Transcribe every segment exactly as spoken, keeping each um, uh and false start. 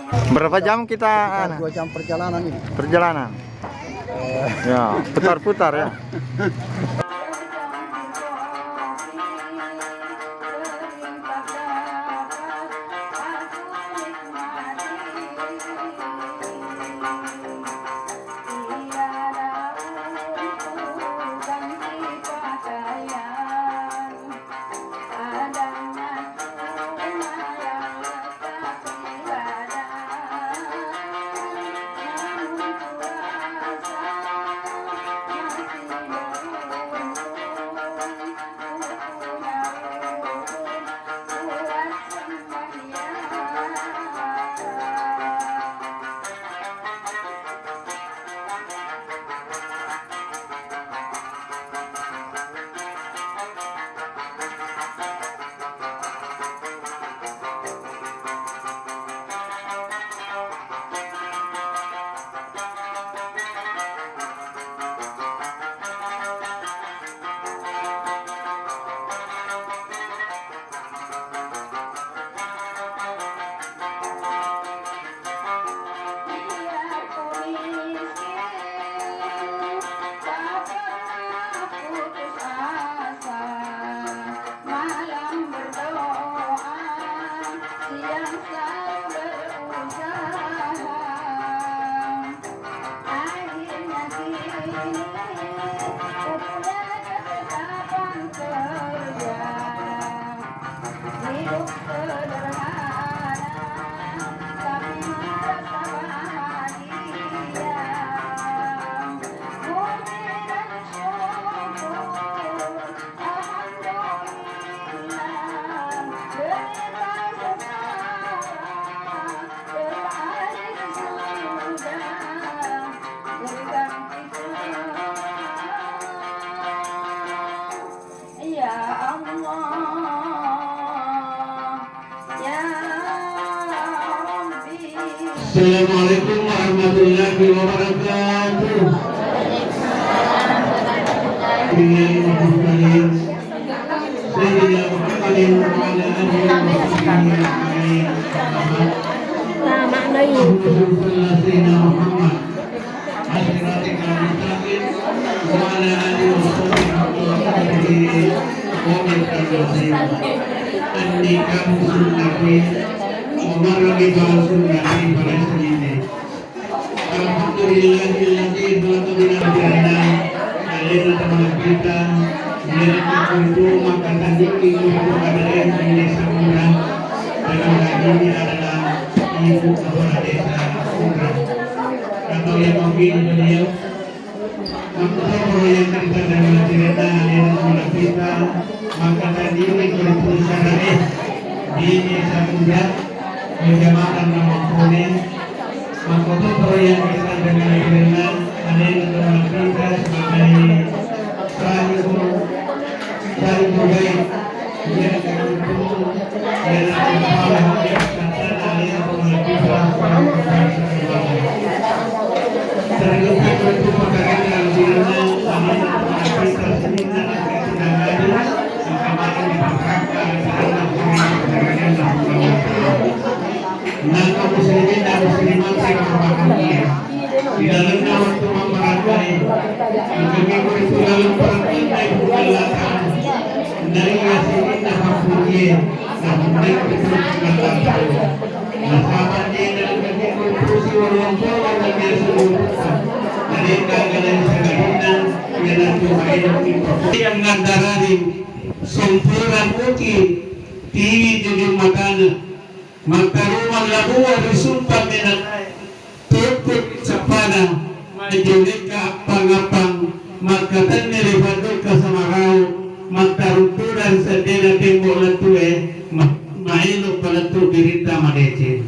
Berapa jam kita, sekitar anu, dua jam perjalanan ini. Perjalanan. Eh. Ya, putar-putar ya. Malam berdoa, siang selalu berusaha. Akhirnya kini ku punya ketetapan kerja. Hidup sederhana, tapi merasa bahagia. Puji dan syukur. Ya Allah, ya Rabbi. Assalamualaikum warahmatullahi wabarakatuh. Dengan Sayyidina Muhammadin wa ala alihi wa sahbihi ajma'in. Nah, makna itu. Allahumma shalli ala Sayyidina Muhammad. As-siratikal mustaqim wa ala alihi wa sahbihi wa sallam. An-nikahu sunnati wa man raghiba an sunnati falaysa minni. Alhamdulillahilladzi khalaqa bina bainana. Alena tamalampita, alena takutu, maka tandiki kutu adalah yang ini samura. Dalam hal ini adalah ibu kepala desa Samura. Atau yang mungkin beliau, makkutoparo yang kita dan cerita, alena tamalampita, maka tandiki kutu syara'i di desa Samura. Kejamatan Namampone, makkutoparo yang kita dengan cerita, alena tamalampita sebagai salihu, salihu baik. Iya, iya, iya, iya. Maka muslimin dan muslimat yang berbahagia, di dalamnya waktu memperangkai, maka minggu itu dalam perangkai bukan latang dari yasin dan hapuye. Nasaba de' nalengngaki kontribusi wallong tolong dan biasa lupa. Narekka gala sagala yang ngadarari sompura muki tiwi jujung matana. Mattarumang labuwa ri sumpang menatae. Tukkut sappana, majjolekka appang-appang, makkatenni ri paddukka samarau, mattarung tudang seddena tembo lettue, ma-, maelo palettu biritta madeceng.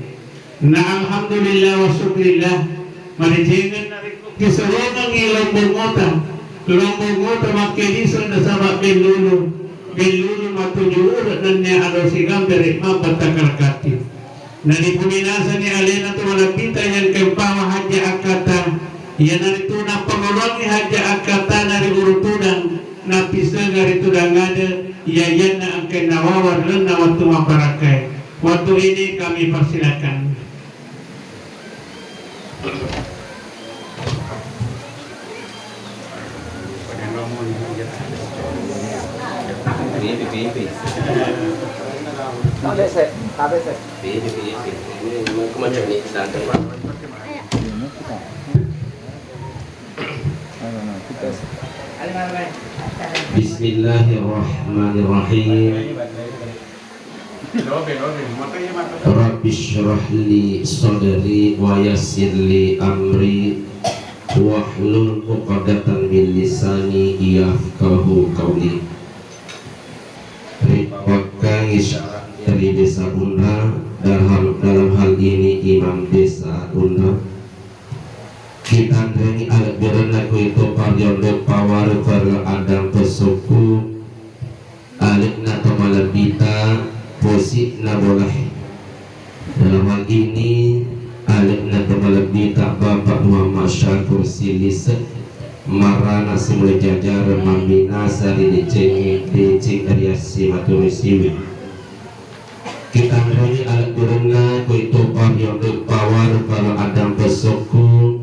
Na alhamdulillah wa syukrillah, madecengenna rekko kiserongengngi lombong ota, lombong ota makkediseng nasaba bellulu, bellulu matuju ure nennia ado sigambere mabbatta kalakatti. Nadipuminasani alena tu malebbita yang kempawa hajja akkata, iyanaritu nappangoloangngi hajja akkatana ri uru tudang, napisega ri tudang ade, iyayanna engkainna wawa ri lalenna wettu mabbarakkae. Waktu ini kami persilakan. Bismillahirrahmanirrahim. Rabbi shrah li sadri wa yassir li amri wahlul uqdatan min lisani yafqahu qawli. Ripawakkangi syara' ri Desa Unra, dalam, dalam hal ini Imam Desa Unra. Kitanrengi alebbirenna kuito pariondo paware perlu adang pesokku, alekna to malebbita, posi'na bolae. Dalam hal ini, alekna to malebbita Bapak Muhammad Syakur Silise, marana simula jajareng mamminasa ri decengnge, deceng riassi maturisiwi. Kitanrengi alebbirenna kuito pariondo paware perlu adang pesokku,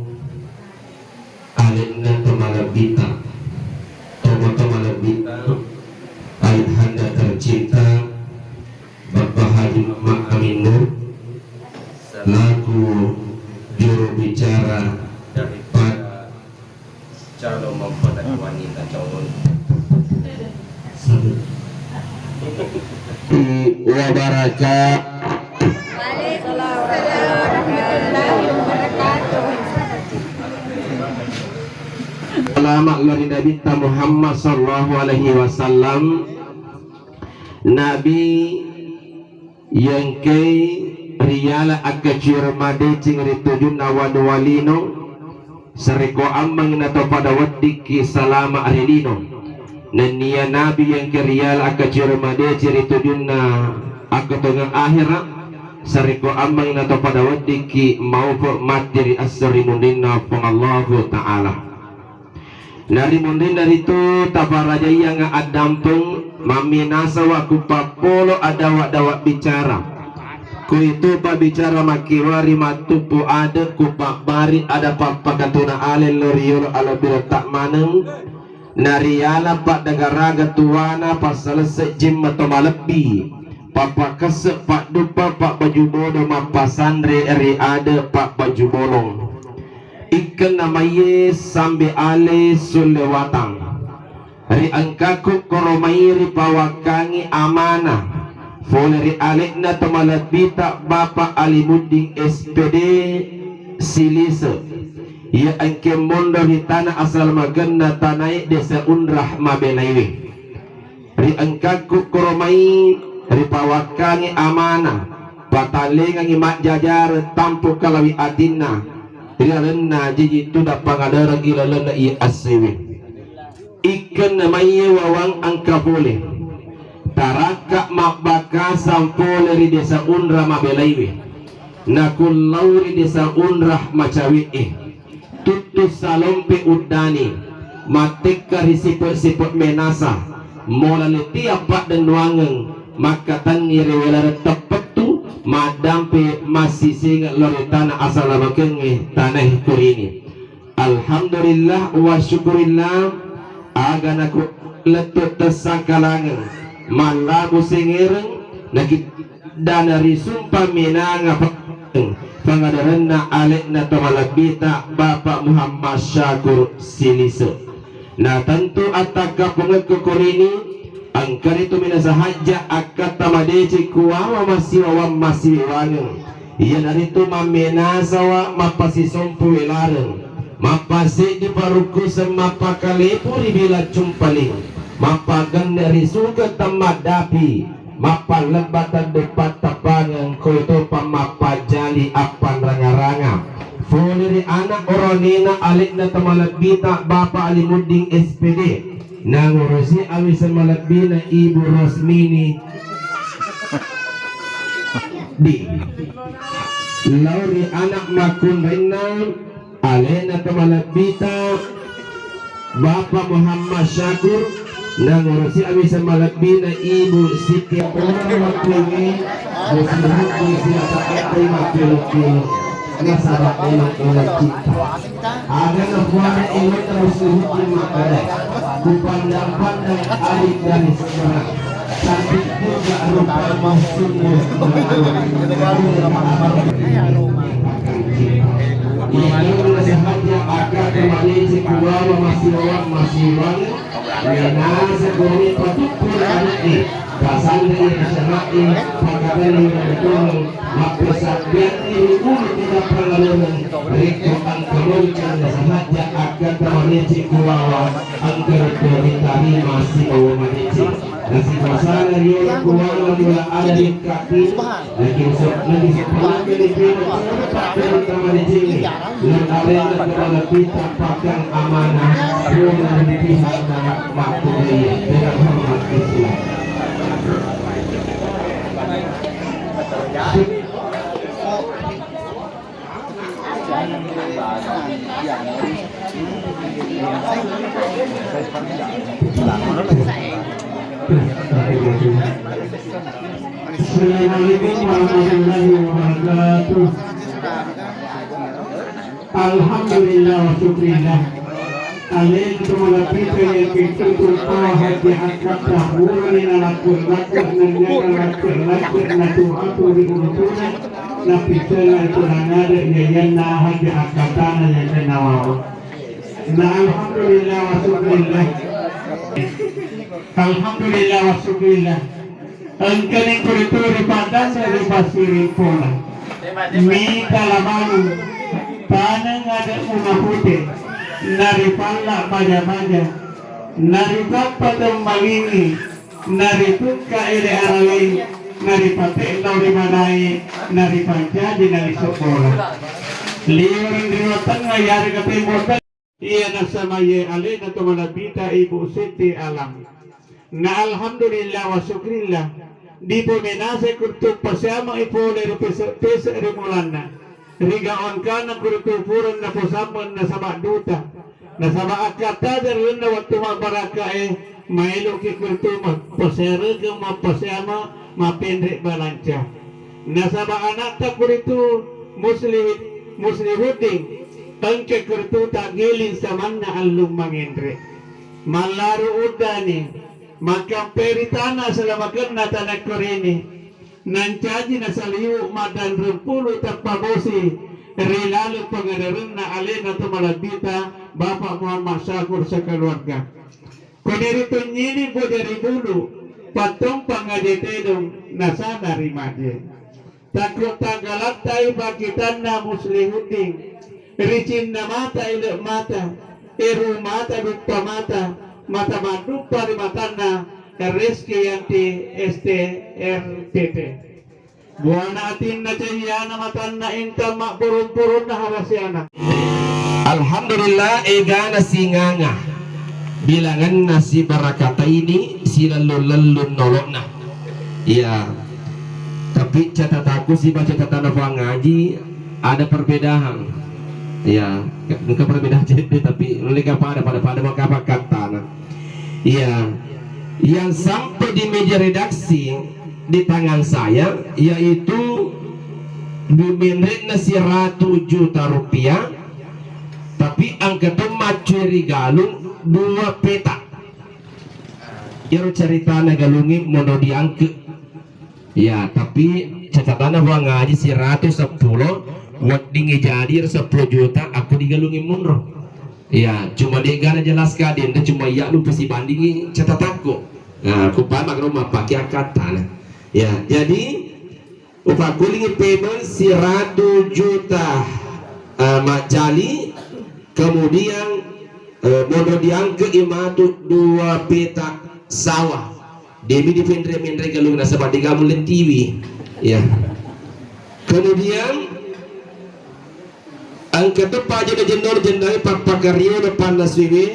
alekna to malebbita, tomo to malebbita, ayahanda tercinta, Bapak Haji Muhammad Amin Nur, selaku juru bicara daripada calon mempelai wanita calon. Wabarakatuh. Salama' lao ri Nabitta Muhammad sallallahu alaihi wasallam. Nabi Iyengkei riala akkacuireng madeceng ri tujunna wanuwa lino, sarekko ammengngi nato pada weddikki salama' ri lino. Nenniya Nabi iyengkei riala akkacuireng madeceng ri tujunna akkatongeng ahera, sarekko ammengngi nato pada weddikki maupe matti ri esso ri munrinna Puang Allahu Ta'ala. Narimunrinna ritu taparajaiyangnga addampeng, mamminasawa ku pappolo adawa-dawa bicara. Kuitu pabbicara makkiwari mattuppu ade' ku pabbari ada pappakatuna ale lo riyolo alebbiretta maneng. Nariala paddagaraga tuana passalesse jimma to malebbi, pappakesse padduppa pabbaju bodo mappasanre ri ade pabbaju bolong. Ikkenna maiye sambe ale sulle watang. Ri engkaku koromai ripawakkangi amana fole ri ale'na to malebbita Bapak Alimuddin S P D Silise. Iya engke monro ri tana asal magenna tanae Desa Unrah mabelaiwe. Ri engkaku koromai ripawakkangi amana, patallengangi majjajare tampu kalawi atinna, ri lalenna jiji tudang pangadereng ilalenna iya assewe. Ikkenna maiye wawang engka pole, tarakka mabbakasang pole ri Desa Unra mabelaiwe, nakullau ri Desa Unra macawe'e. Tuttu salompe uddani, mattekka ri sipe-sipe menasa, mola lettiang paddennuangeng, makkatenni ri welareng teppettu, maddampe massisengeng lao ri tana asalamakengngé tanaé kurini. Alhamdulillah wa syukurillah, aga naku lettu tessangkalangeng, mallabu sengereng, naki- dana risumpa menanga pa-, pangaderenna ale'na to malebbita Bapak Muhammad Syakur Silise. Na tentu attakkapungekko korini, engka ritu minasa hajja akkatta madeceng kuwawa massiwawang massiwewangeng. Iyanaritu mammenasawa mappasisompu welareng, mappaseddi parukkuseng mappakalepu ri bila cumpaling, mappagenne ri suke temmaddapi, mappallebba tedde pattappangeng, kotopa mappajali appanranga-ranga. Fole ri ana oronena ale'na to malebbita Bapak Alimuddin S P D, nangurusi awise malebbina Ibu Rosmini di lao ri ana makkunrainna ale'na to malebbita Bapak Muhammad Syakur, nangurusi awise malebbina Ibu Siti. Orang waktu ini, musim hujan siapa kata waktu-waktu. Nasaba memang eloe cinta. Aga napuada eloe terus dihukum makale. Kupandang-pandang adik dari seberang. Cantik juga rupamu, sungguh menawan. Iya, kalau sengaja aga temaneci kuwawa masih orang, masih orang. Menasa kone patukkul anaknya. Pasanna ri syara'e, pakkatenni ri tolong, mappesabbianni ri ulu tidak pangaloreng, rekko engka moncang nasahajja akkatta madeceng kuwawa, engka rekko ritarima sibawa madeceng. Nasipasana riolo kuwawa mula ada ri kaki, nakiso-, nakisoppanakani ri tolong, pakkatta madecengnge. Natarena kepala kita pakang amanah, pura dipihak makkulia dengan hormat Islam. Assalamualaikum warahmatullahi wabarakatuh. Alhamdulillah wa syukrillah. Alena to malapita iya pitutu to hajji akkatta, purani nalakku-lakku, nanyana lakku-lakku, natu-atu ri ulutuna, napisena itu nangada iyayanna hajji akkattana yang kenawawa. Na alhamdulillah wa syukrillah. Alhamdulillah wa syukrillah. Engkani kuritu ripaddang ri Pasirimpona. Mita lamangu, taneng ada bunga pute, naripalla baja-baja, naripappa temmangingi, naripukka ele arawei, naripate'lau ri manae, naripancaji naliso bola. Liweng ri watengnga yarega tembok. Iya nasamaye alena to malebita Ibu Siti Alam. Na alhamdulillah wa syukrillah. Dipomenase kurtu pasiama ipole ri pese-, pese ri mulanna. Riga ongkana kurtu purang naposammen nasaba duta. Nasaba akkatta jarenna wettu mabbarakae maeloki kurtu ma-, paserekeng mappasiama mapenre balanca. Nasaba anatta kuritu Musli-, Muslihuddin. Engka kertu taggeling samanna allung mangenre. Mallaru uddani, makkamperi tana selamakenna tanakkorini. Nancaji nasaliu maddanreng pulu tappa bosi ri laleng pangaderenna alena to malabbita Bapak Muhammad Syakur sekeluarga. Koniri tunnyini boja ri bulu, pattompang aje tedong nasana ri maje. Takko taggalattai pakkitanna Muslihuddin, ricinna mata, ele mata, eru mata, duppa mata, mata madduppa ri matanna Reski Yanti S T R P T. Buana atinna, cahiana matanna, intan mabburung-burunna harasiana. Alhamdulillah, egana singanga. Bilanganna sibarakataini, silellung-lellung nolo'na. Iya. Tapi catatanku sibaca catatan Puang Haji ada perbedaan. Iya, engka perbedaan cedde tapi mereka pada, pada, pada maka apa katana. Iya. Yang sampai di meja redaksi di tangan saya yaitu dumenre'na siratu juta rupiah, tapi engka to maccui ri galung dua petak. Iyaro caritana galungnge monro diangke. Ya, tapi catatanna Puang Haji siratu seppulo, weddingngi jadi iyaro seppulo juta, aku digalungngi monro. Ya, cuma de'ga najelaskan, de' cuma iya lupa sibandingi catatakku. Nah, kupama karo mappake akkattana. Ya, jadi upakkulingi pemeng siratu juta, eh, majjali, kemudian, eh, monro diangke matu dua petak sawah. De'mi dipenre-menre galung nasaba de'ga mulle tiwi. Ya. Kemudian engka to paja jenno-jenno pappakario na pannasuiwe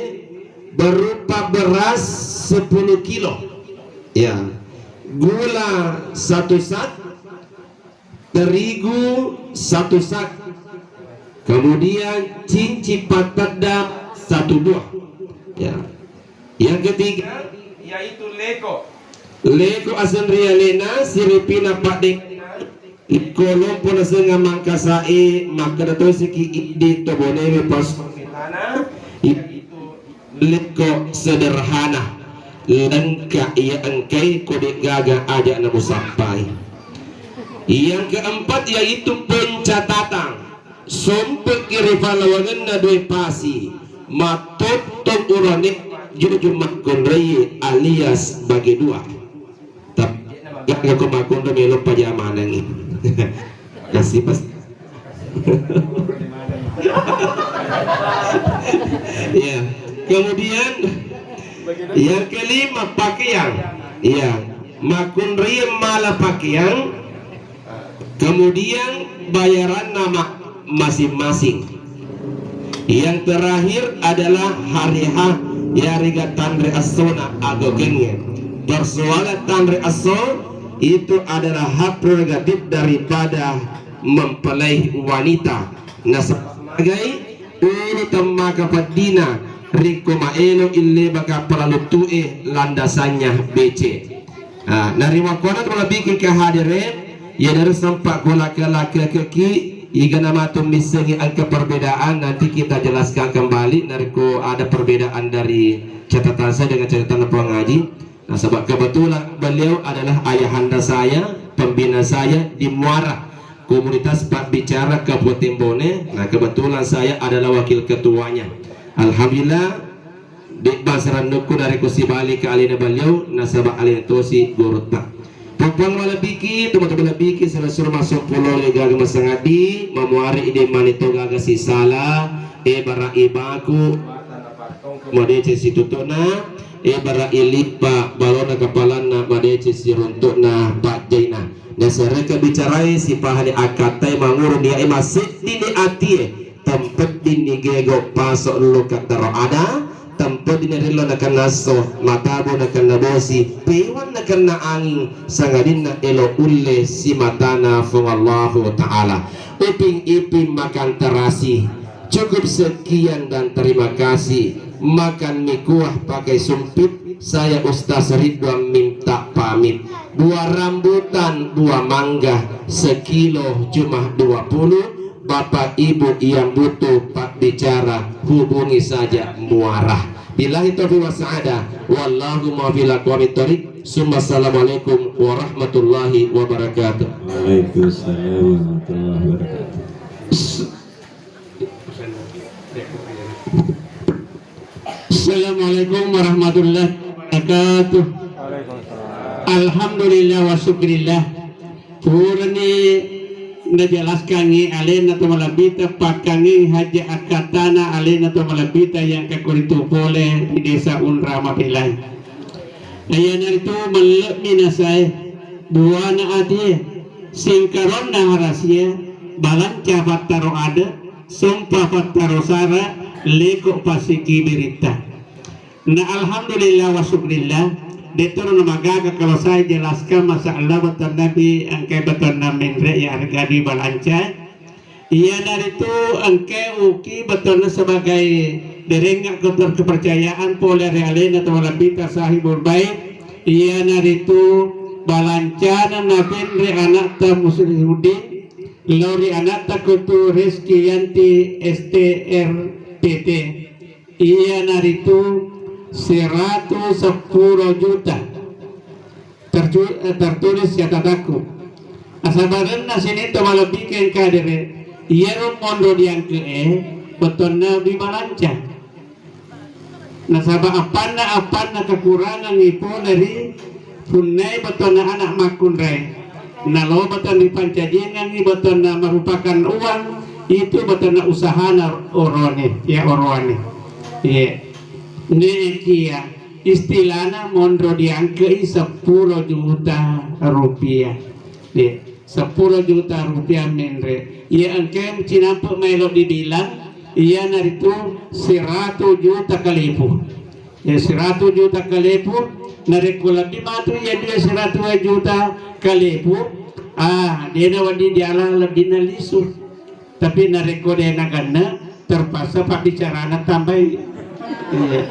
berupa beras sepuluh kilo. Ya. Gula satu sak, terigu satu sak, kemudian cincin pattedda satu buah. Ya. Yang ketiga yaitu leko. Leko aseng ri alena siripina paddeng Ikko lompo nasengnga Mangkasae, makkeda tosiki idi to Bonewe pasuang metana, iaitu lekko sederhana, lengka iya engkai ko de'gaga aja namusappai. Yang keempat yaitu pencatatan. Sompekki ri pallawangenna due pasi, mattottong urane juju makkunraie alias bage dua. Tapi gaga ko makkunrai melo paja manengngi. Kasih pas. Ya. Kemudian yang kelima, pakaian. Ya. Makkunrai mala pakaian. Kemudian bayaranna ma-, masing-masing. Yang terakhir adalah hari H, yarega tanre essona agokengnge. Persoalan tanre esso itu adalah hak prerogatif daripada mempelai wanita. Nasaba magai ulu temmaka peddina, rikko maelo ille baka pelalu tu'e landasannya becek. Ah, narimakkuana to malebbiki engka hadere, iya dere sempa ko lake-lake keki, igana matu missengi engka perbedaan, nanti kita jelaskan kembali narekko ada perbedaan dari catatan saya dengan catatan Puang Haji. Nasaba kebetulan beliau adalah ayahanda saya, pembina saya di Muara, komunitas Pabbicara Kabupaten Bone. Nah, kebetulan saya adalah wakil ketuanya. Alhamdulillah, de' bangsa rannukku narekko sibalika alena baliau, nasaba alena tosi gurutta. Puang malebbiki, tomatoa malebbiki, sura-sura massompu lolo gaga masangaddi, mamuare ide mani to gaga sisala, ebara ibaku, madeceng situtu'na, ebara ilippa balona kapalanna, madeceng siruntu'na pajjaina. Nasareka bicarai sipahani akkatai manguru niae maseddini atie. Tempeddinni gego paso luka taro ada, tempeddinni rillo nakenna esso, matabu nakenna bosi, pewan nakenna anging, sangadinna elo ulle simatana Fuang Allahu Ta'ala. Uping-iping makan terasi. Cukup sekian dan terima kasih. Makan mie kuah pakai sumpit. Saya Ustaz Ridwan minta pamit. Buah rambutan, buah mangga, sekilo cuma dua puluh. Bapak Ibu yang butuh pabbicara, hubungi saja Muara. Billahi taufiq wa sa'adah. Wallahu muwaffiq ila aqwamit thoriq. Summa assalamualaikum warahmatullahi wabarakatuh. Waalaikumsalam warahmatullahi wabarakatuh. Assalamualaikum warahmatullahi wabarakatuh. Alhamdulillah wa syukrillah. Purani najelaskangngi alena to malebbita, pakkangngi haja akkatana alena to malebbita yang kakuritu pole di Desa Unra Mapilai. Iyanaritu melle'mi nasae, buana atie, singkaronna harasie, balanca fattaro ade, sompa fattaro sara, leko passikibiritta. Na alhamdulillah wa syukrillah, de'toro namagaga kalau saya jelaskan masalah beton Nabi engkai beton menre ya harga di balanca. Iyanaritu engke uki bettuanna sebagai derengngakko terkepercayaan pole ri alena to malebbita Sahibul Bait, iyanaritu balancana napenre anakta Muslihuddin lao ri anakta Kutu Rizky Yanti S T R P T, iyanaritu seratus seppulo juta. Tercu-, eh, tertulis catatakku. Asabarenna sining to malebbikeng kadere, iyaro monro diangke'e, bettuanna wi balanca. Nasaba appanna, appanna kekurangangngi pole ri punnai bettuanna anak makkunrai. Nalo bettuanna dipancajingangngi bettuanna merupakan uang, itu bettuanna usahana orone, ya oroane. Iya. Nekia. Istilana monro diangke'i seppulo juta rupiah. Ye, seppulo juta rupiah menre. Iya engke cinampe maelo dibilang, iyanaritu seratus juta kalepu. Ya, seratus juta kalepu, narekko lebbi matu iya dua seratus juta kalepu, ah, dena wedding diala lebbina lisu. Tapi narekko de nagenne, terpaksa pabbicarana tambai. Iya.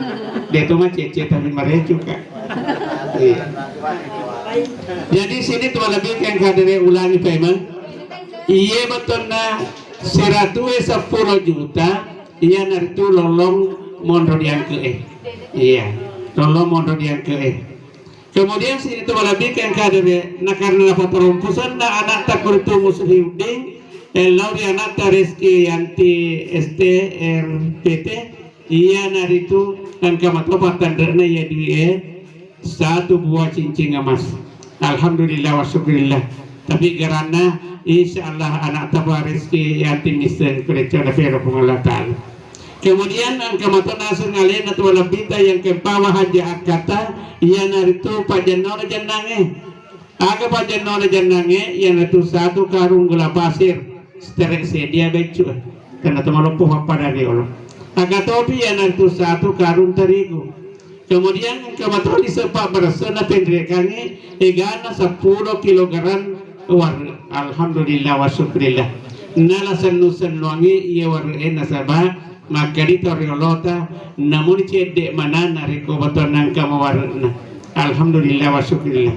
De to macece tapi marecu ka. Iya. Jadi sini tu lebih yang kadere ulangi pemeng. Iye bettuanna siratue seppulo juta, iyanaritu lollong monro diangke'e. Iya, lollong monro diangke'e. Kemudian sininna tu malebbiku engka hadere, na karena napataromposenna ana'ta kuritu Muslihuddin, eh, lao ri ana'ta Reski Yanti S T R P T, iyanaritu engka mato pattanre'na iya dui'e satu buah cincin emas. Alhamdulillah wa syukurillah. Tapi garanna, insya Allah ana'ta pa Reski Yanti misseng kureccana pero Puang Allah Ta'ala. Kemudian engka mato naseng alena tu malebbita yang kempawa haja akkata, iyanaritu pajennona jennangnge. Aga pajennona jennangnge, iyanaritu satu karung gula pasir, setere sedia beccu, karena tu maloppo pappada riolo. Aga topi iyanaritu satu karung terigu. Kemudian engka mato diseppa beressena penrekangnge, egana seppulo kilogram warre. Alhamdulillah wa syukurillah. Nala sennu-sennuangngi iya warre'e nasaba makkeda to riolota, namuni cedde manana rekko bettuanna engka mawarre'na. Alhamdulillah wa syukurillah.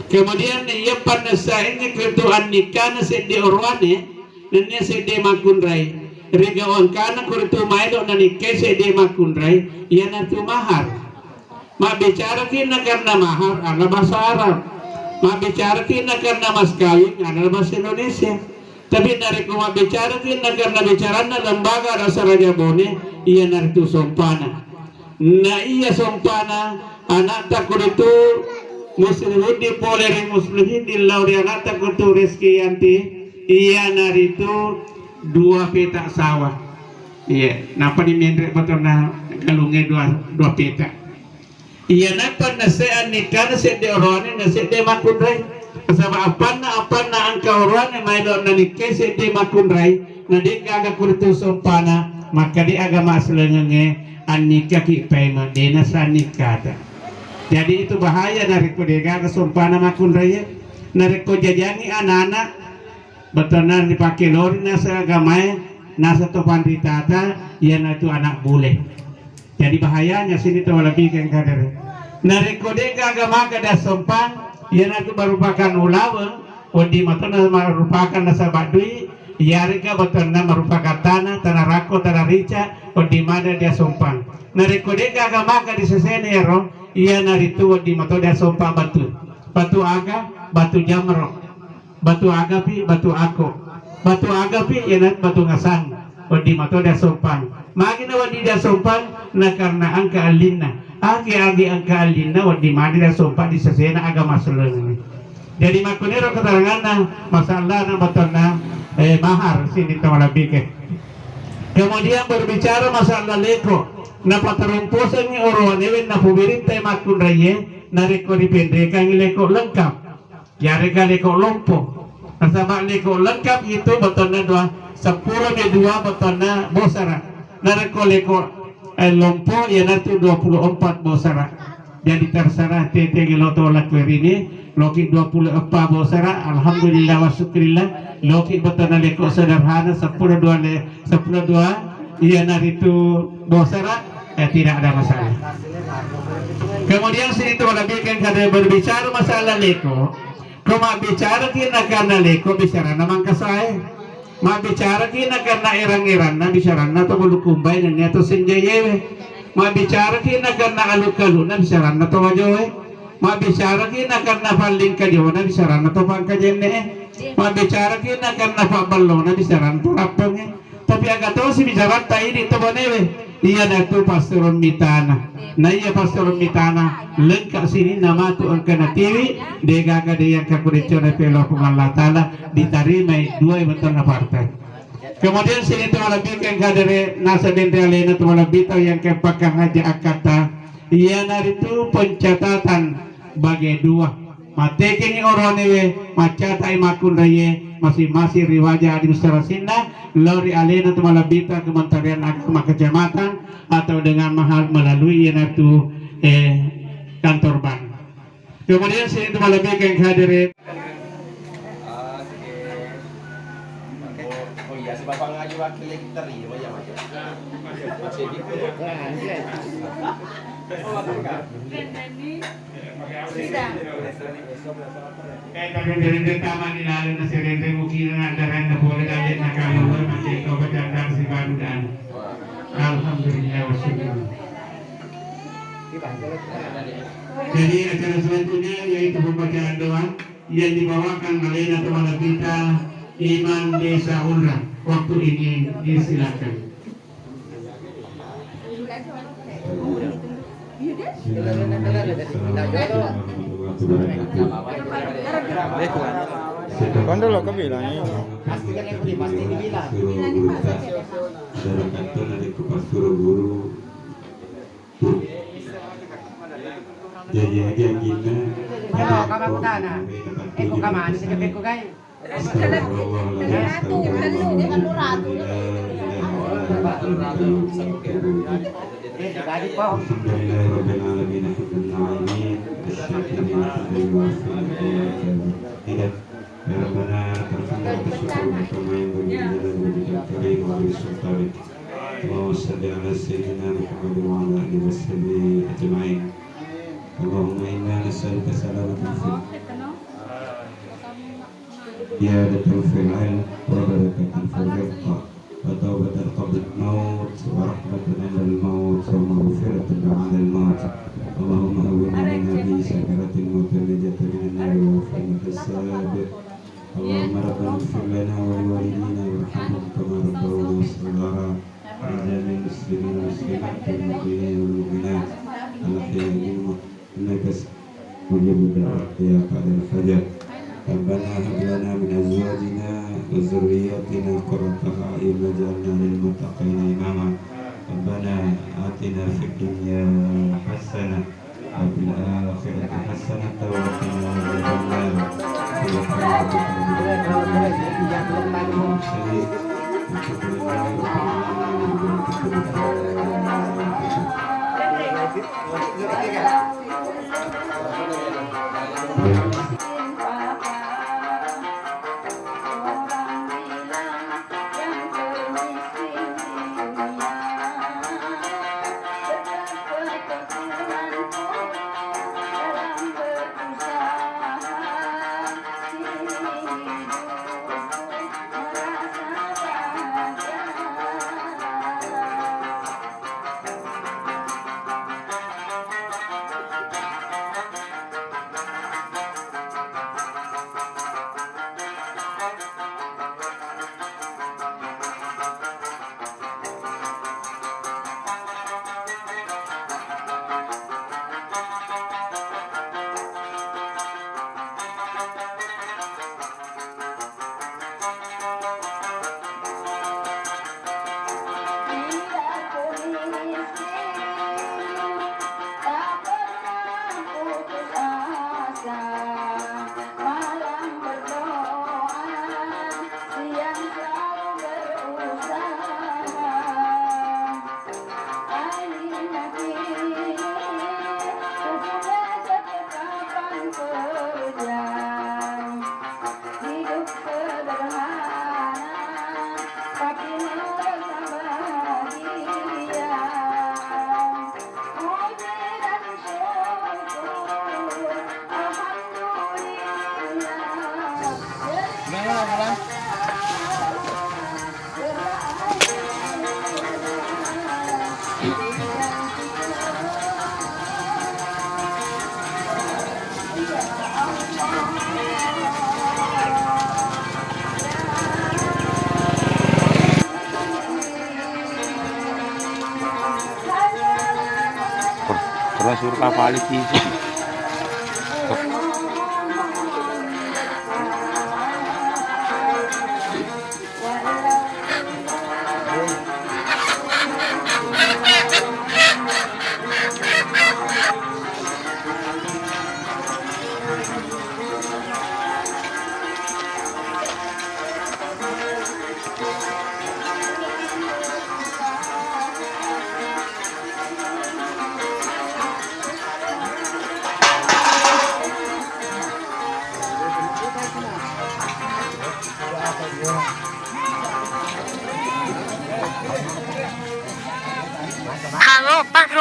Kemudian iya pannessaengnge ketu annikkana sedde oroane, nennia sedde makkunrai. Rigau engkana kuritu maelo nanikkai sedde makkunrai, iyanaritu mahar. Mabbicaraki na karena mahar ala bahasa Arab. Mabbicaraki na karena mas kawin ala bahasa Indonesia. Tapi narekko mabbicaraki na karena bicaranna lembaga Dasaraja Bone, iyanaritu sompana. Na iya sompana, ana'ta kudutu Muslihuddin pole ri Muslihuddin lao ri ana'ta kudutu Reski Yanti, iyanaritu dua petak sawah. Iya, napani menre' bettuanna galungnge dua, dua petak. Iyana pannessai annikkana sedde oroane na sedde makkunrai. Nasaba appanna, appanna engka oroane maelo nanikkai sedde makkunrai, na de'gaga kuritu sompana, makkeda aga masselengengnge annikkaki paimeng, de' nasennikkata. Jadi itu bahaya narekko de'gaga sompana makkunrai. Narekko jajangngi anana, bettuanna ripake lori naseng agamae, naseng to panritata, iyanatu anak bule. Jadi bahayanya sini to lebih ke kadere. Narekko de'gaga maka dasompang, iyanatu merupakan ulaweng, wedding mato na merupakan nasaba dui, iyarega bettuanna merupakan tanah, tanah rakko, tanah rica, wedding mada diasompang. Narekko de'gaga maka di sesena ero, iyanaritu wedding mato diasompang batu. Batu aga? Batu jamro. Batu agapi? Batu ako. Batu agapi? Iyanatu batu ngasang. Wedding mato diasompang. Magi na wedding diasompang? Na karena engka allinna. Agi-agi engka allinna wedding mani diasompang di sesena agama sellengengnge. Jadi makkuniro keteranganna masalahna bettuanna, eh, mahar sini tau lebih ke. Kemudian berbicara masalah leko, napataromposengngi oroanewe napubiritai makkunraiye, narekko dipenrekangngi leko lengkap. Yarega leko lompo. Nasaba leko lengkap itu bettuanna dua, seppulo mi dua bettuanna bosara. Narekko leko, eh, lompo iyanatu dua puluh empat bosara. Jadi terserah tete gelo to laku rini, loki dua puluh empat bosara, alhamdulillah wa syukurillah, loki bettuanna leko sederhana seppulo dua le, seppulo dua, iyanaritu bosara, eh, tidak ada masalah. Kemudian sini tu lebih kan kada berbicara masalah leko, ko mabbicaraki na karena leko bicarana Mangkasae. Mabbicaraki na karena erang-eranna bicaranna to Bulukumbai nennia to Senjayewe. Mabbicaraki na karena alu-kaluna bicaranna to Wajoe. Mabbicaraki na karena Pallingkajona bicaranna to Pangkajenne'e. Mabbicaraki na karena Pabballona bicaranna to Rappengnge. Tapi aga tosi bicaratta idi to Bonewe, iyanatu passurung mitana. Na iya passurung mitana lengka sininna matu engka natiwi, degaga de yang kakureccona pelo Puang Allah Ta'ala ditarimai dua bettuanna partai. Kemudian sini tu malebbi ke engka dere nasa denre alena tu malebbi tau yang kepakang haja akata, iyanaritu pencatatan bage dua. Mattekengngi oroanewe, maccatai makkunraiye, masing-masing ri wajah administrasinna, lao ri alena tu malebbita Kementerian Agama Kecamatan atau dengan mahal melalui iyanatu, eh, kantor ban. Kemudian sini tu malebbi ke hadere. Oh, oh iya, si Bapak ngaju. Eh, tapi dari pertama ni lalu nasi rente mungkin ada rente boleh dan dia nak kamu bermacam kau bercanda si baru dan. Alhamdulillah, wa syukur. Jadi acara selanjutnya yaitu pembacaan doa yang dibawakan oleh Ketua Desa kita, Imam Desa Ulrah. Waktu ini disilakan. Kan dulu aku bilang ini. Pasti kan yang beli, pasti dibilang. Dari kantor dari ke Pastur Guru. Jaji-jaji anjinna. Halo, kamu tana. Eh, kok kamu ada sih, kepekku, guys? Astagfirullahaladzim, astagfirullahaladzim. La ilaha illa anta, hayyul qayyum. Eh, tadi, Pak. Alhamdulillahirabbil alamin, hamdan na'imin, asy-syakirin, hamdan yuwafi ni'matahu wa yukafi mazidah. Ya Rabbana, lakal hamdu wa syukur wa kama yanbaghi li jalali wajhikal karim wa li sultanik. Allahumma shalli ala sayyidina Muhammad wa ala alihi wa sahbihi ajma'in. Allahumma inna nas'aluka salamatan fid, ziyadatan fil ilm, wa barakatan fir rizq, wa taubatan qabla al-maut, wa rahmatan indal maut, wa maghfiratan ba'dal maut. Allahumma hawwin alaina fi sakaratil maut, wa najatan minan nar, wa husnal hisab. Allahumma rabbana ighfir lana wa liwalidina warhamhum kama rabbawna shighara. Wa li jami'il muslimin wal muslimat wal mu'minin wal mu'minat al ahya'i minhum, innaka mujibud da'wat ya qadiyal hajat. Rabbana hab lana min azwajina wa dzurriyyatina qurrata a'yun waj'alna lil muttaqina imama. Rabbana atina fid dunya hasanah وفي الآخرة حسنة وقنا عذاب النار. سبحان ربك رب العزة عما يصفون. وسلام على المرسلين. والحمد لله رب العالمين. Pernah suruh kapal itu.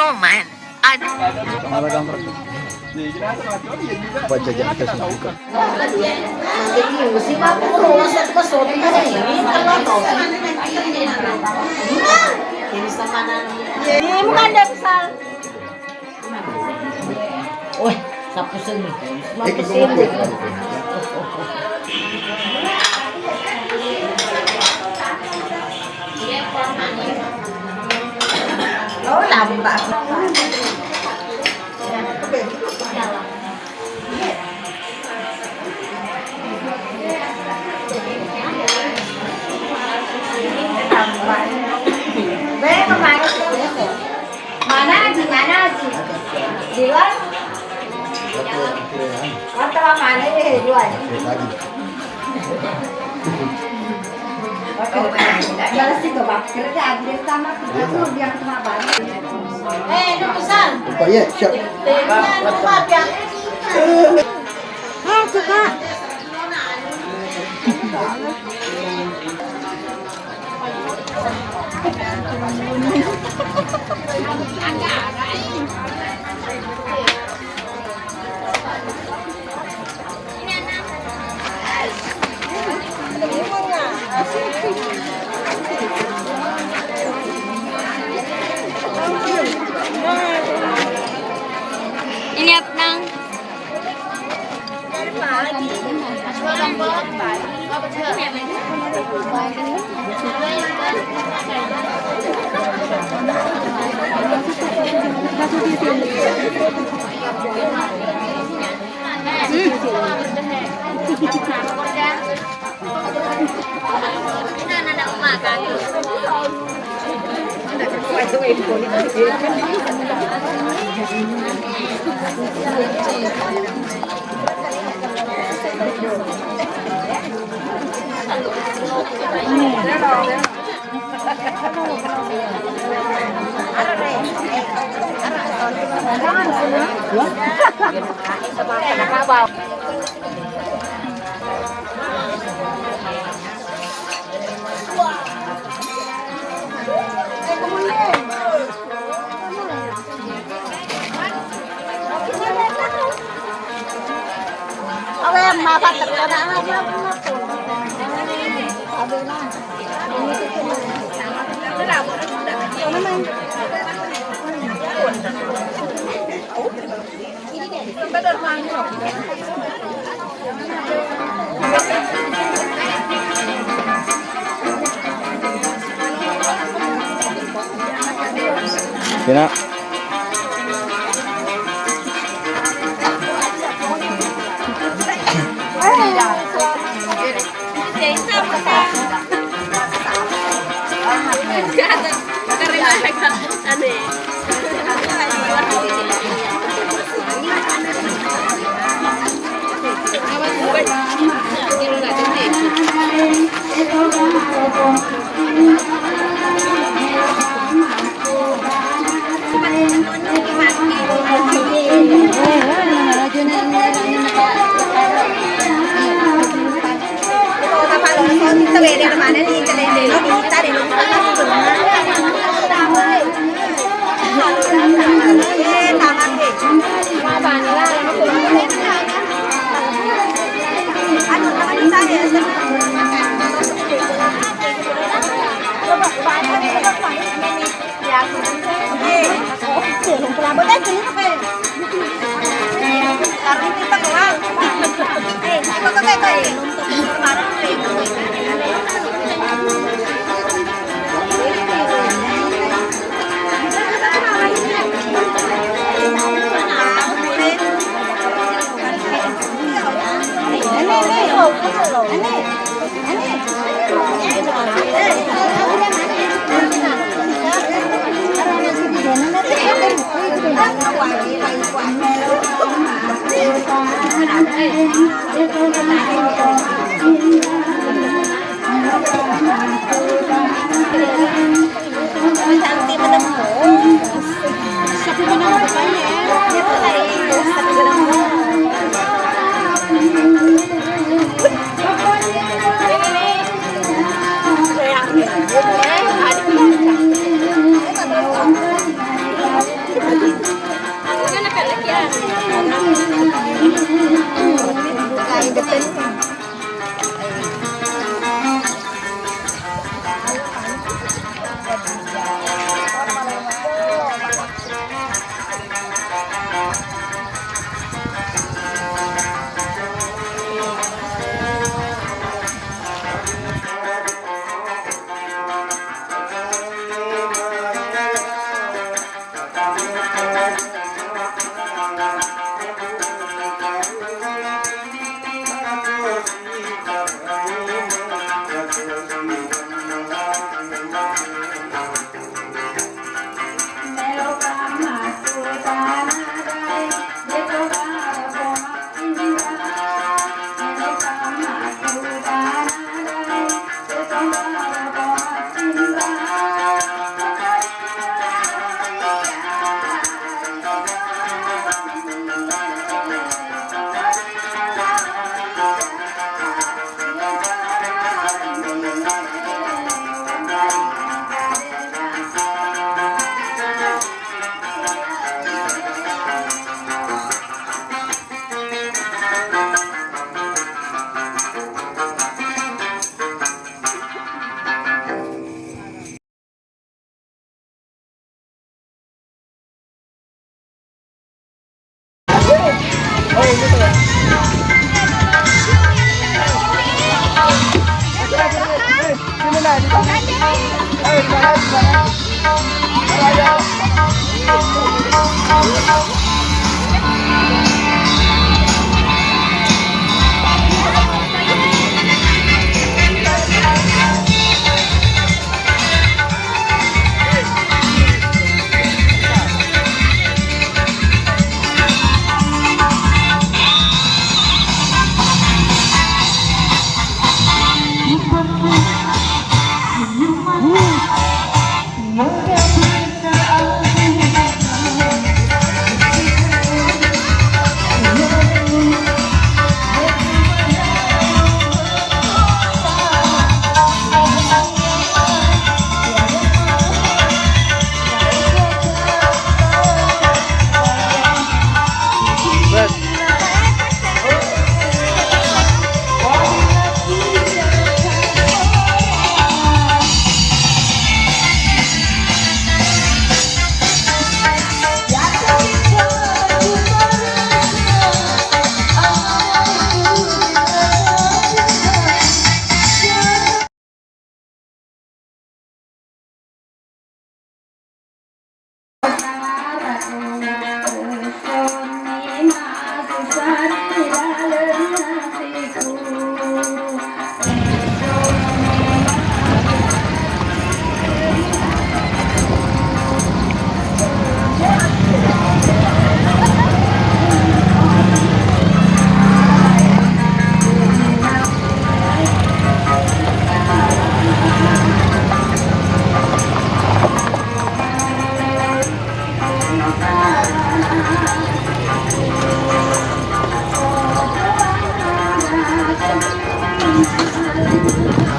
Moment. Ad- Baca jam tes buka. Ini bukan Depsal. Weh, sappu senni. Sappu senni. Oh, lamba. Mana Aji, mana Aji? Di luar? Warta mana ini? Dua. Oke. Balas itu, Pak. Kerja Aji sama kita tuh biar cuma balik. Eh, itu pesan. Lupa ya, siap. Jangan lupa ya. Ah, suka. Ini apa, Nang? Sina.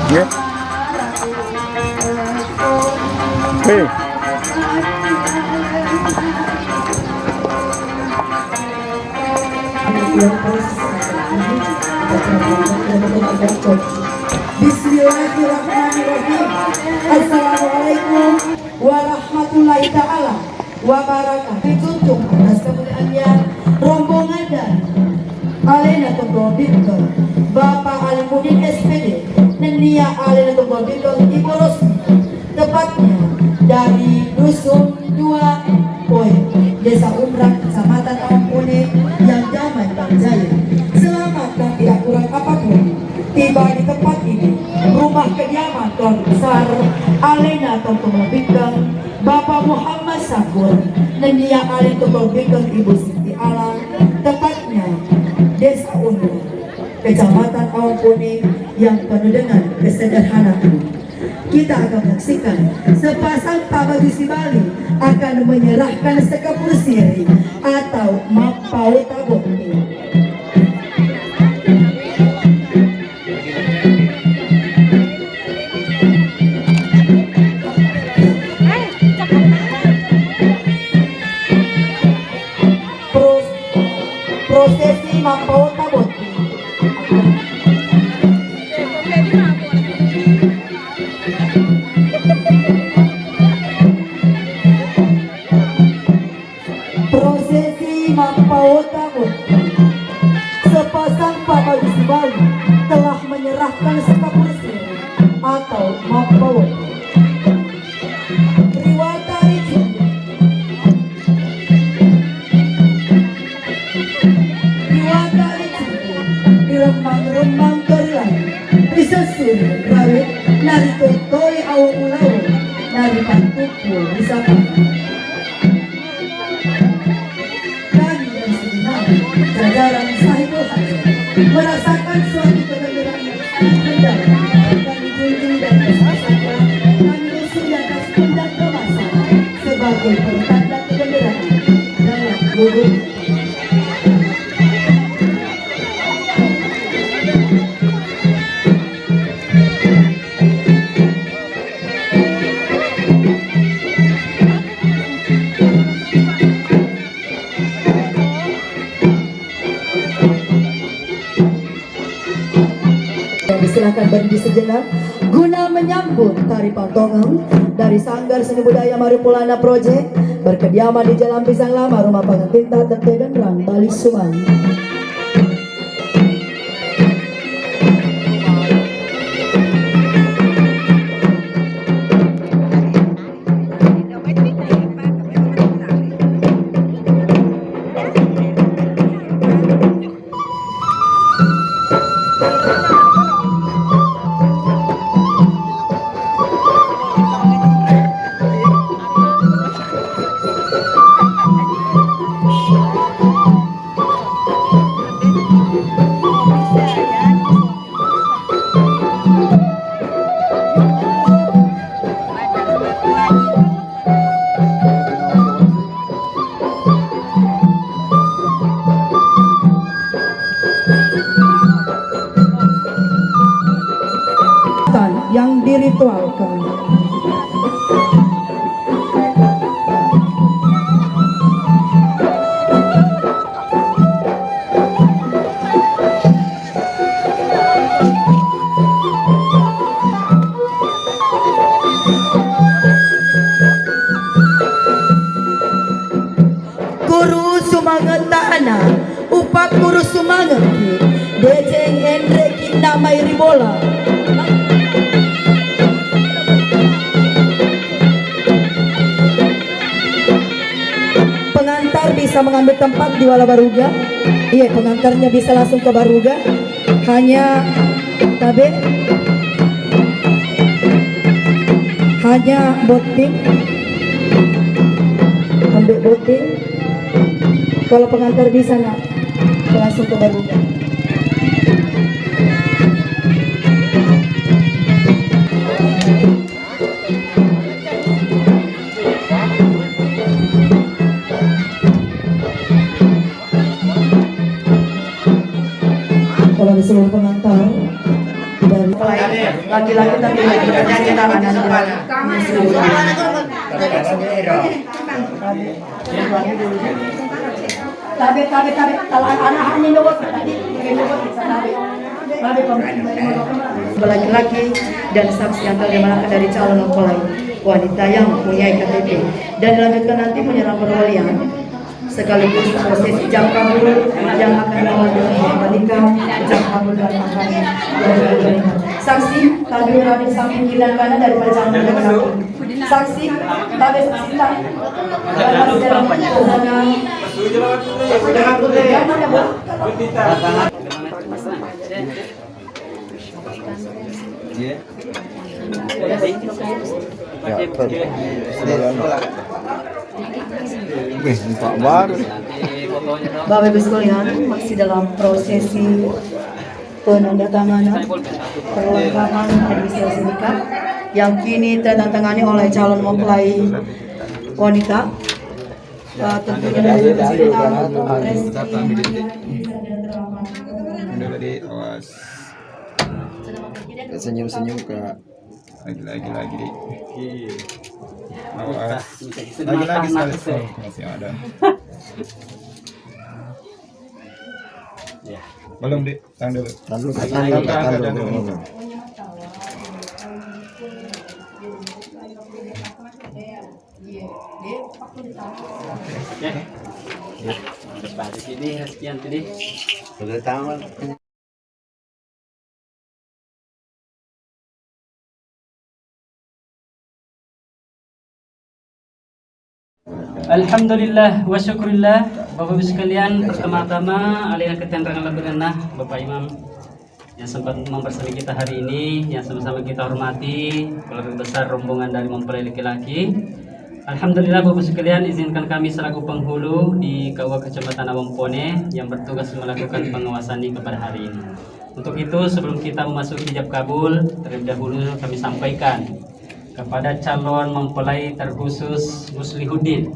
Iya. Hei. Bismillahirrahmanirrahim. Assalamualaikum warahmatullahi taala wabarakatuh. Dijunjung atas kemuliaannya rombongan dari Alena Tongtong Bintang, Bapak Alimuddin S P D, nennia Alena Tongtong Bintang Ibu Rosmi, tepatnya dari Dusun Dua Poe, Desa Umrang, Kecamatan Awampune, yang damai bahagia. Selamat dan tidak kurang apapun tiba di tempat ini, rumah kediaman Tuan Besar Alena Tongtong Bintang, Bapak Muhammad Sakur, nennia Alena Tongtong Bintang Ibu Siti Alang, tepatnya Desa Umrang, Kecamatan Awampune, yang penuh dengan kesederhanaan. Kita akan menyaksikan sepasang pabaju Sibali akan menyerahkan sekepul siri atau mappau tabotting. Pros-, prosesi mappau tabotting. Prosesi mappau tabotting. Dari Pak Tukul di Sabang. Dan dari segenap jajaran Sahibul Hajat merasakan suatu kegembiraan yang sangat mendalam dan dijunjung dan disapa kami bersyukur atas benda kemasan sebagai pertanda kegembiraan dalam gugur. Silakan berdiri sejenak guna menyambut tari pantongeng dari Sanggar Seni Budaya Maripulana Project, berkediaman di Jalan Pisang Lama, rumah pengantin Tante Genrang, Bali Sumang. Yang diritualkan. Kuru sumangetta ana, upakkuru sumangekki, deceng enrekki namai ri bola. Pengantar bisa mengambil tempat di wala baruga. Iya, pengantarnya bisa langsung ke baruga. Hanya tabe, hanya botting, ambil botting. Kalau pengantar bisa nak langsung ke baruga. Kalau disuruh pengantar dari laki-laki tapi laki-laki kita anak. Tabe, tabe, tabe. Kalau anak-anak ini nomor tadi, ini nomor kita tabe. Tabe, tabe. Laki-laki dan saksi yang telah diamanahkan dari calon mempelai wanita yang mempunyai K T P dan dilanjutkan nanti penyerahan perwalian sekaligus prosesi ijab kabul yang akan mengembalikan ijab kabul dan akan saksi tabe berada di samping kiri dan kanan daripada calon mempelai. Saksi, tabe saksi, tabe. Ya, Pak. Wih, Pak Bar. Bapak Ibu sekalian, masih dalam prosesi penandatanganan perlengkapan administrasi nikah yang kini ditandatangani oleh calon mempelai wanita. Eh, tentunya dari Presiden. Dulu, Dik, awas. Senyum-senyum, Kak. Lagi, lagi, lagi, Dik. Awas. Lagi, lagi sekali. Masih ada. Ya. Belum, Dik. Tahan dulu. Tahan dulu, tahan dulu, tahan dulu. Oke. Terus balik ini, sekian tadi. Sudah tahu. Alhamdulillah wa syukurillah, Bapak Ibu sekalian, pertama-tama alena ketenrangan lebbirenna Bapak Imam. yang sempat membersamai kita hari ini, yang sama-sama kita hormati, keluarga besar rombongan dari mempelai laki-laki. Alhamdulillah, Bapak Ibu sekalian, izinkan kami selaku penghulu di K U A Kecamatan Awangpone yang bertugas melakukan pengawasan nikah pada hari ini. Untuk itu, sebelum kita memasuki ijab kabul, terlebih dahulu kami sampaikan kepada calon mempelai terkhusus Muslihuddin.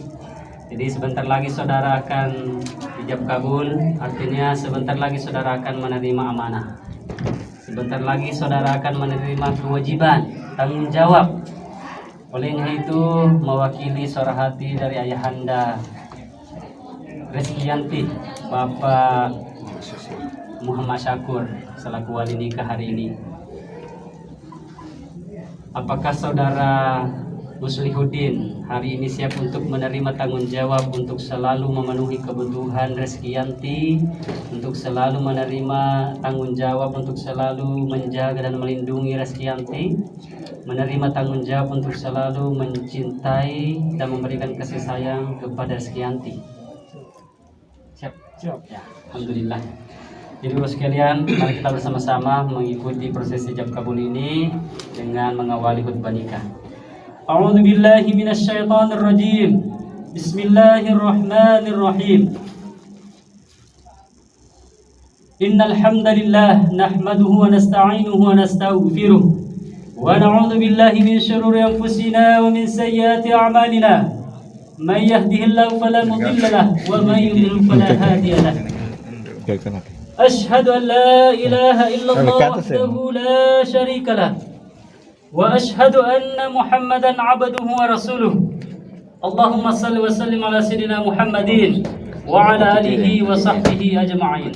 Jadi, sebentar lagi saudara akan ijab kabul, artinya sebentar lagi saudara akan menerima amanah. Sebentar lagi saudara akan menerima kewajiban, tanggung jawab. Olehnya itu, mewakili suara hati dari Ayahanda Reskianti, Bapak Muhammad Syakur, selaku wali nikah hari ini. Apakah saudara Muslihuddin hari ini siap untuk menerima tanggung jawab untuk selalu memenuhi kebutuhan Reskianti, untuk selalu menerima tanggung jawab untuk selalu menjaga dan melindungi Reskianti, menerima tanggung jawab untuk selalu mencintai dan memberikan kasih sayang kepada Reskianti? Siap? Siap. Ya, alhamdulillah. Jadi, Bapak sekalian, mari kita bersama-sama mengikuti proses ijab kabul ini dengan mengawali khutbah nikah. A'udzu billahi minasyaitonir rajim. Bismillahirrahmanirrahim. Innal hamdalillah, nahmaduhu wa nasta'inuhu wa nastaghfiruh. Wa na'udzu billahi min syururi anfusina wa min sayyiati a'malina. Man yahdihillahu fala mudilla lahu wa man yudlil fala hadiya lahu. Asyhadu an la ilaha illallah wahdahu la syarika lah. Wa asyhadu anna Muhammadan abduhu wa rasuluh. Allahumma salli wa sallim ala sayyidina Muhammadin wa ala alihi wa sahbihi ajma'in.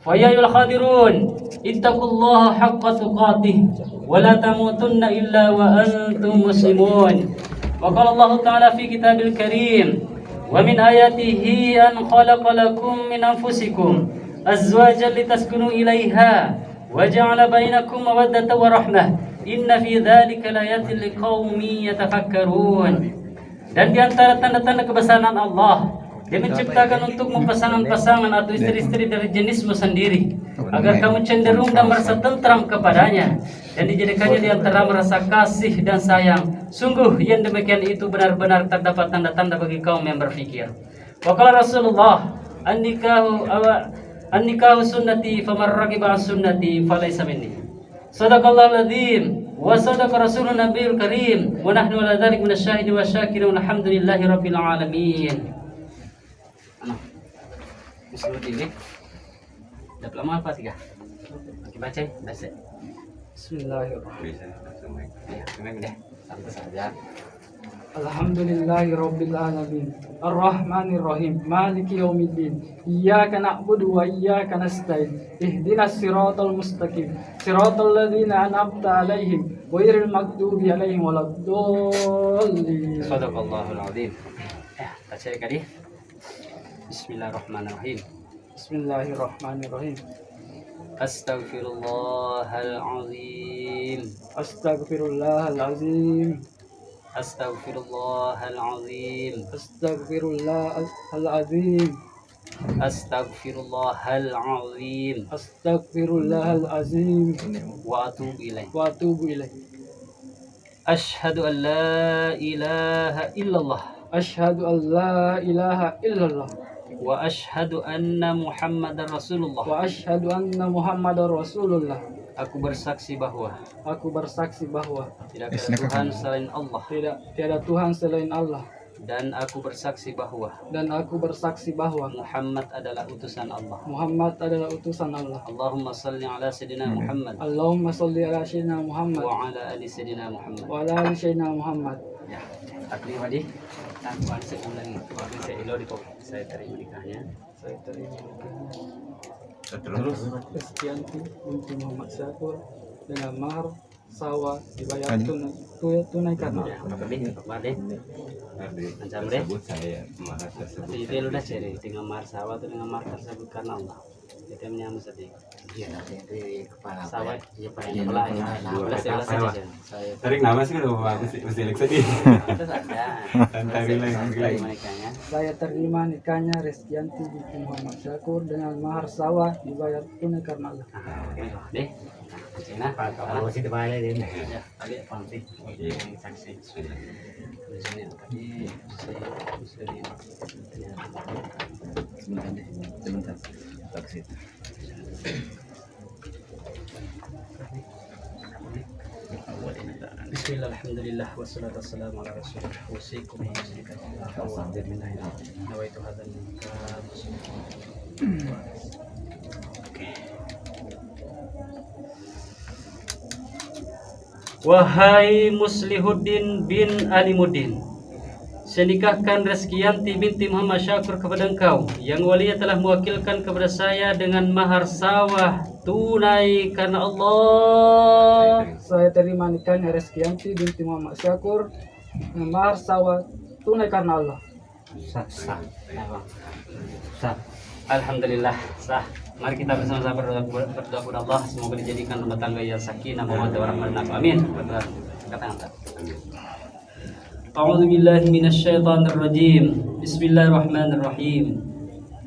Fa ya ayyuhal hadirun, ittaqullaha haqqa tuqatih wa la tamutunna illa wa antum muslimun. Wa qala Allahu ta'ala fi kitabil karim, wa min ayatihi an khalaqa lakum min anfusikum azwajan litaskunu ilaiha wa ja'ala bainakum mawaddatan wa rahmah. Inna fi dzalika laayatil liqaumin yatafakkarun. Dan di antara tanda-tanda kebesaran Allah, Dia menciptakan untukmu pasangan-pasangan atau istri-istri dari jenismu sendiri, agar kamu cenderung dan merasa tentram kepadanya, dan dijadikannya di antara merasa kasih dan sayang. Sungguh yang demikian itu benar-benar terdapat tanda-tanda bagi kaum yang berfikir. Wa qala Rasulullah, "An-nikahu awa-, an-nikahu sunnati, faman raghiba an sunnati falaysa minni." Sadaqallahul adzim wa sadaqa rasulun nabiyul karim wa nahnu ala dzalik minasyahidin wa syakirin walhamdulillahi rabbil alamin. Anu, disuruh ini. Dapat lama apa tiga? Oke, baca, baca. Bismillahirrahmanirrahim. Ya, memang deh. Santai saja. Alhamdulillahi rabbil alamin. Arrahmanir rahim. Maliki yaumiddin. Iyyaka na'budu wa iyyaka nasta'in. Ihdinas siratal mustaqim. Siratal ladzina an'amta 'alaihim, ghairil maghdubi 'alaihim waladdallin. Sadaqallahul adzim. Ya, baca kali. Bismillahirrahmanirrahim. Bismillahirrahmanirrahim. Astaghfirullahal azim. Astaghfirullahal azim. Astaghfirullahal azim. Astaghfirullahal azim. Astaghfirullahal azim. Astaghfirullahal azim. Wa atubu ilaih. Wa atubu ilaih. Asyhadu an la ilaha illallah. Asyhadu an la ilaha illallah. Wa asyhadu anna Muhammadar Rasulullah. Wa asyhadu anna Muhammadar Rasulullah. Aku bersaksi bahwa. Aku bersaksi bahwa. Tidak ada Tuhan selain Allah. Tidak, tiada Tuhan selain Allah. Dan aku bersaksi bahwa. Dan aku bersaksi bahwa. Muhammad adalah utusan Allah. Muhammad adalah utusan Allah. Allahumma salli ala Sayyidina Muhammad. Allahumma salli ala Sayyidina Muhammad. Wa ala ali Sayyidina Muhammad. Wa ala ali Sayyidina Muhammad. Ya, tapi wadi, tanpa sebulan, wadi saya ilo di kok, saya terima nikahnya. Saya terima nikahnya. Terus? Reskianti binti Muhammad Syakur dengan mahar sawah dibayar tunai, tu-, tunai karena. Ya, lebih, lebih. Macam deh. Tersebut saya, mahar tersebut. Tapi itu lu udah cari dengan mahar sawah atau dengan mahar tersebut karena Allah. Kita menyambut sedih. Iya, nanti di kepala. Sawah. Iya, Pak. Iya, kepala. Kepala. Kepala. Sawah. Tarik nama sih, udah, Pak. Mesti, mesti lihat sedih. Terus ada. Santai, relax, relax. Saya terima nikahnya Reskianti binti Muhammad Syakur dengan mahar sawah dibayar tunai karena Allah. Ah, oke. Deh. Nah, sini. Pak, kalau masih dibayar ini. Ya. Tadi apa nanti? Iya. Saksi. Di sini, tadi saya, saya, sebentar deh, sebentar. Saksi. Bismillah, alhamdulillah, wassalatu wassalamu ala rasulillah. Usikum wa nafsi bitaqwallah. Nawaitu hadzal nikah. Wahai Muslihuddin bin Alimuddin, saya nikahkan Reskianti binti Muhammad Syakur kepada engkau. Yang walinya telah mewakilkan kepada saya dengan mahar sawah tunai karena Allah. Saya terima nikahnya Reskianti binti Muhammad Syakur dengan mahar sawah tunai karena Allah. Sah, sah. Apa? Sah. Alhamdulillah, sah. Mari kita bersama-sama berdoa, berdoa kepada Allah, semoga dijadikan rumah tangga yang sakinah, mawaddah, warahmah, dan nafkah. Amin. Angkat tangan, Pak. A'udzu billahi minasy syaithanir rajim. Bismillahirrahmanirrahim.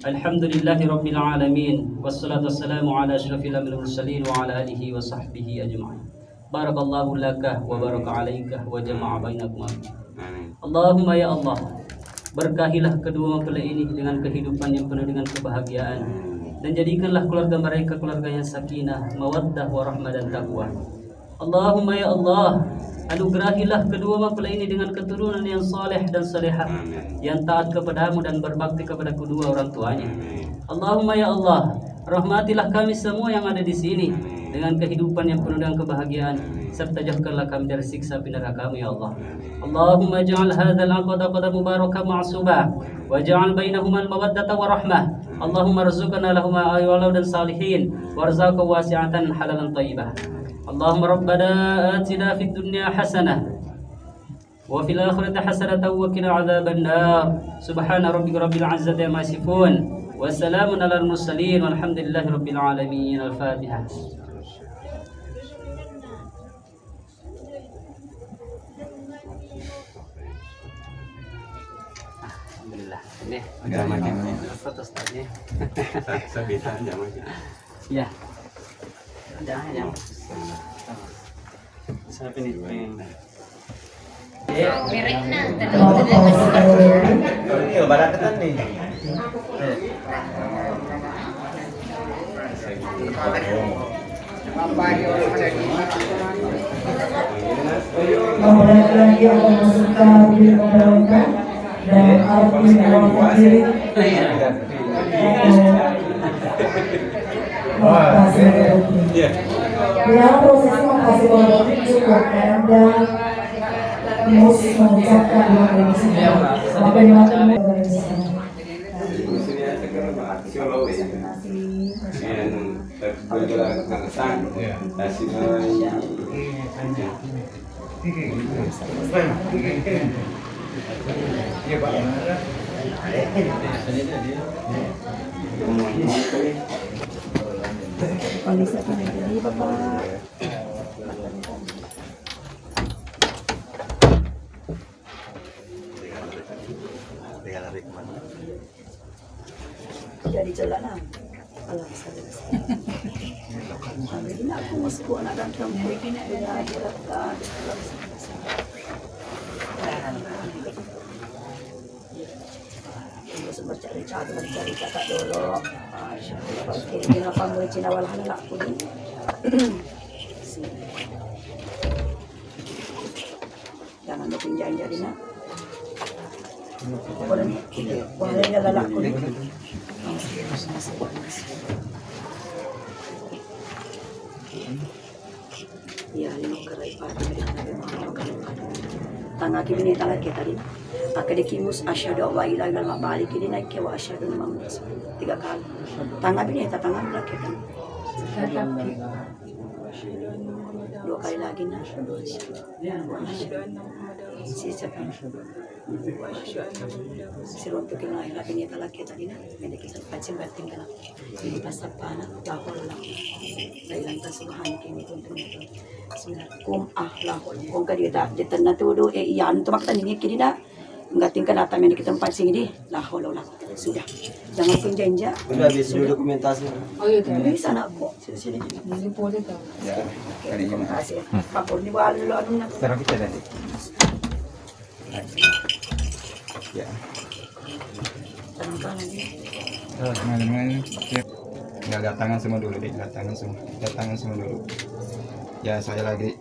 Alhamdulillahi rabbil alamin. Wassalatu wassalamu ala asyrafil anbiya'i wal mursalin wa ala alihi wa sahbihi ajma'in. Barakallahu laka wa baraka alaika wa jama'a bainakuma. Amin. Allahumma ya Allah, berkahilah kedua mempelai ini dengan kehidupan yang penuh dengan kebahagiaan. Amin. Dan jadikanlah keluarga mereka keluarga yang sakinah, mawaddah, warahmah, dan takwa. Allahumma ya Allah, anugerahilah kedua mempelai ini dengan keturunan yang saleh dan salehah, amin, yang taat kepadamu dan berbakti kepada kedua orang tuanya. Amin. Allahumma ya Allah, rahmatilah kami semua yang ada di sini, amin, dengan kehidupan yang penuh dengan kebahagiaan, amin, serta jauhkanlah kami dari siksa api neraka-Mu, ya Allah. Amin. Allahumma ja'al hadzal aqda aqda mubarakan ma'suba, wa ja'al bainahuma al-mawaddata wa rahmah. Allahumma rzuqna lahuma awladan salihin, warzaqa wasi'atan halalan thayyibah. Allahumma rabbana atina fid dunya hasanah, wa fil akhirati hasanatan wa qina adzaban nar. Subhana rabbika rabbil izzati amma yasifun. Wa salamun alal mursalin walhamdulillahi rabbil alamin. Al-Fatihah. Alhamdulillah. Ini. Agak makin. Foto, Ustaz, ya. Sa-, sabisa aja makin. Ya. Ada ya. Siapa nih? Merekna. Iya, barang ketan nih. Memperhatikan dia akan masuk ke mobil pemerintah dan arti dalam diri. Iya. Dalam proses menghasilkan roti cukup rendah, Mus mengucapkan doa yang sempurna. Sampai mati. Kondisi apa nih, Bapak? Jadi celana. Alam sadar. Amin. Aku masuk anak dan kamu. Di akhirat, ah, di alam sadar. Terus mencari-cari, mencari kakak dulu. Masya Allah, oke. Ini apa mulai Cina walahan laku ini? Jangan lupa jangan jadi nak. Boleh, boleh ya, laku ini. Iya, lino kerai pati. Tangaki bini tangaki tadi. Akkeda ki Mus asyhadu an la ilaha illallah, mabbaliki dina ke wa asyhadu anna Muhammadan rasulullah. Tiga kali. Tanga bini ta tanga laki kan. Dua Sekali lagi, nak. Asyhadu anna Muhammadar Rasulullah. Sisa. Asyhadu anna Muhammadar Rasulullah. Siruntuki lain lagi ni talaki tadi, nak. Mendaki pancing bating kena. Ini pasapana, la haula. La ilaha illa subhanaka inni kuntu minadh dhalimin. Bismillah. Kum, ah, la haula. Kong kadi ta, jetanna tudu, eh, iya, antu makta ni kiri, nak. Enggak tinggal datang yang kita pancing ini. La haula wala quwwata. Sudah. Jangan pun janja. Udah habis dulu dokumentasi. Oh iya, tuh. Bisa, nak, kok. Sini, sini. Ini boleh, tuh. Ya, oke, kali ini. Terima kasih, ya. Pak Kurni, bawa dulu, anu, nak. Sekarang kita tadi. Ya. Tenang, tenang, ya. Eh, tenang, tenang, ya. Oke. Ya, lihat tangan semua dulu, deh. Lihat tangan semua. Lihat tangan semua dulu. Ya, saya lagi.